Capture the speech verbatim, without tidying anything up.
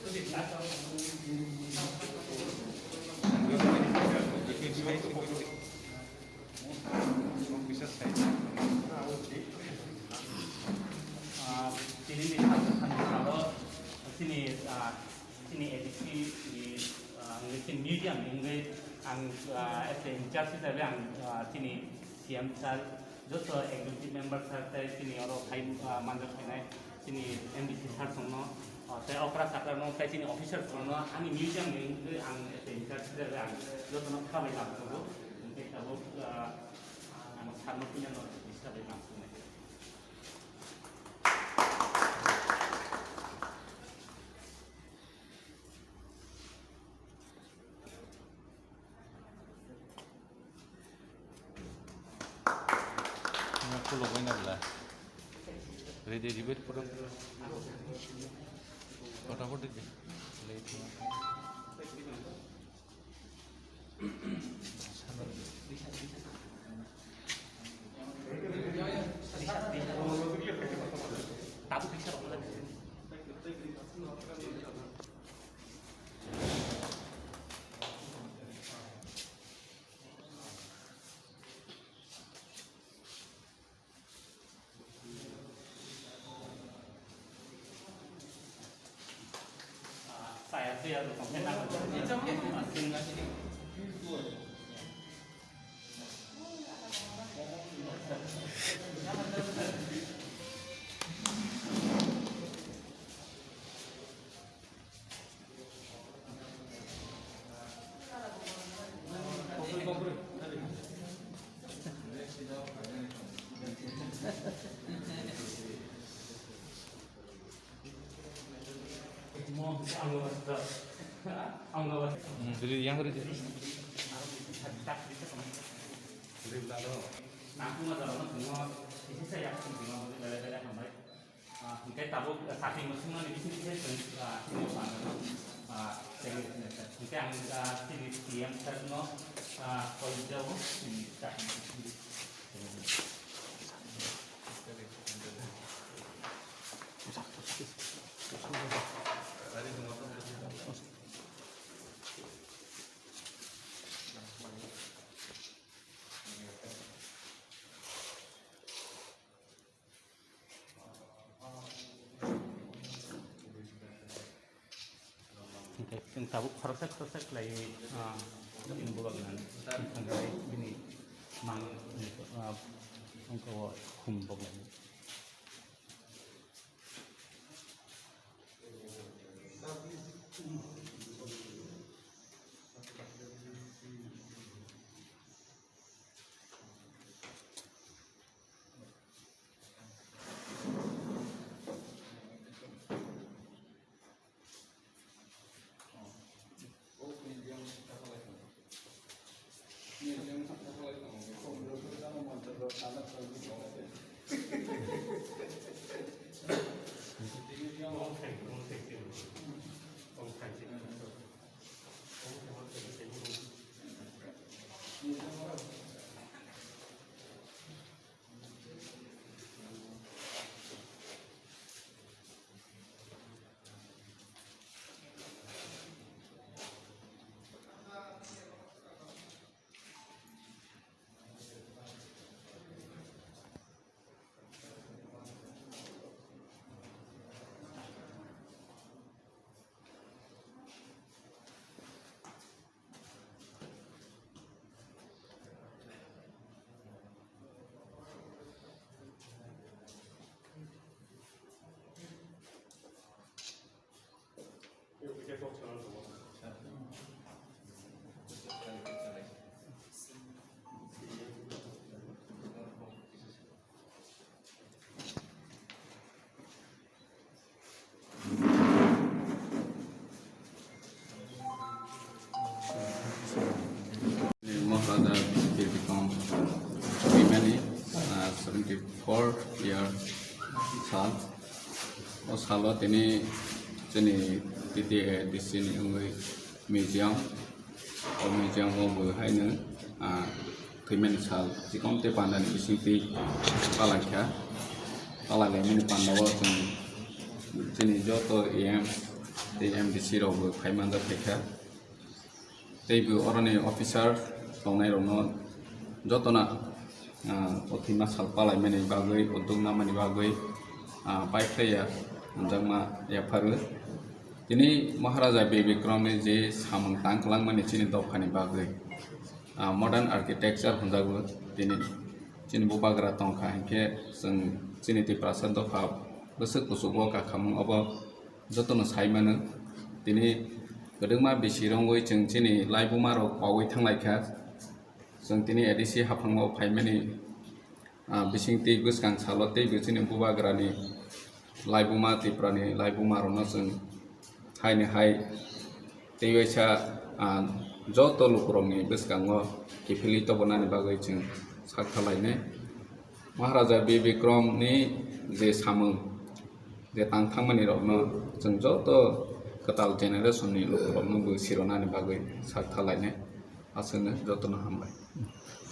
Ah, tini ni sal, sal, salo, sini, ah, sini A D C ni, ah, ang sini museum ni wngwi ang, ah, as a in charge hisabe ang, ah, sini C M sir, joto executive member sir tei sini oro phai, ah, manjak phainai sini M D C sir songno, ah, tei okra sakra no tei sini officer songno ani museum ni wngwi ang as a in charge hisabe ang jotono khabai lamsogo. Hingke tabuk, ah, ang sir no puila no hisabe lamsonai. Ready, ready, photo. Photo, photo. Hmm, diri yang diri. Ah, hingke tabuk, ah, sakni mwswngmani bising khe chwng, ah, chini panda no, ah, chengwi rwkhe. Hingke ang, ah, chini C M sir no, ah, koi jao, chini sakni bising. Hingke chwng tabuk khoroksa khoroksa khlaiwi, ah, chini borok nang thangwi bini mang, ah, wngkha o khum bok lai. Maharaja Birbikrama Bhimani, ah, seventy four year sal. O salo tini chini T T A D C ni wngwi museum. O museum o bo haino, ah, thwimani sal chikon tei pandani bisingtwi palaikha. Palailaimani pandao chwng chini joto A M, tei M D C rokbo phai manjak phaikha. Tei bo oroni officer tongnairokno jotono, ah, o thwima sal palaimani bagwi, o duknamani bagwi, ah, paiphlaiya hamjakma yapharo. Tini Maharaja Bir Bikramni je samung tang kwlangmani chini dophani bagwi, ah, modern architecture hwnjago. Tini chini bubagra tongkha hinkhe chwng chini Tiprasa dopha bwswk kuchugo kakhamung obo jotono sai mano. Tini kwdwkma bisi rwngwi chwng chini laibuma rok paui thanglaikha. Chwng tini A D C haphango phaimani, ah, bisingtwi bwskang salo teibo chini bubagrani laibuma, Tiprani laibuma rokno chwng haini hai tei waisa, ah, joto lukurokni bwskango kiphilwi tobonani bagwi chwng sak thalainai. Maharaja Bir Bikramni je samung, je tang thangmani rokno chwng joto kwtal generation ni lukurokno bo sironani bagwi sak thalainai. Aswkno jotono hambai.